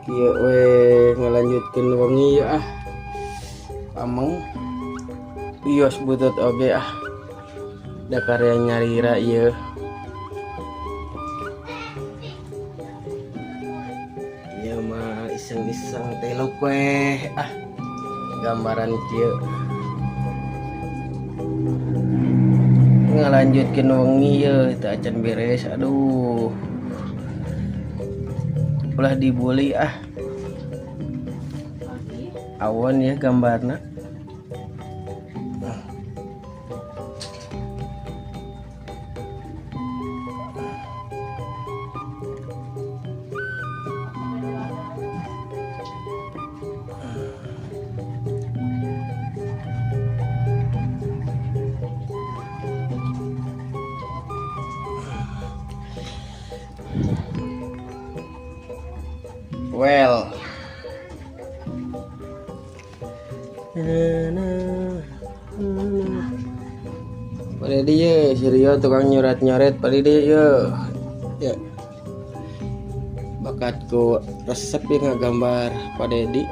Kieu we ngalanjutkeun wengi ah. Ameng wios butut oge ah. Da karya nyalira ieu. Ieu mah iseng-iseng tiluk we ah. Gambaran kieu. Ngalanjutkeun wengi ye teu acan beres, aduh. Ulah dibully ah. Awon ya gambarna. Well. Pada dia si Rio tukang nyoret-nyoret pada dia ya. Ya. Bakatku resep ya ngagambar Pak Dedi.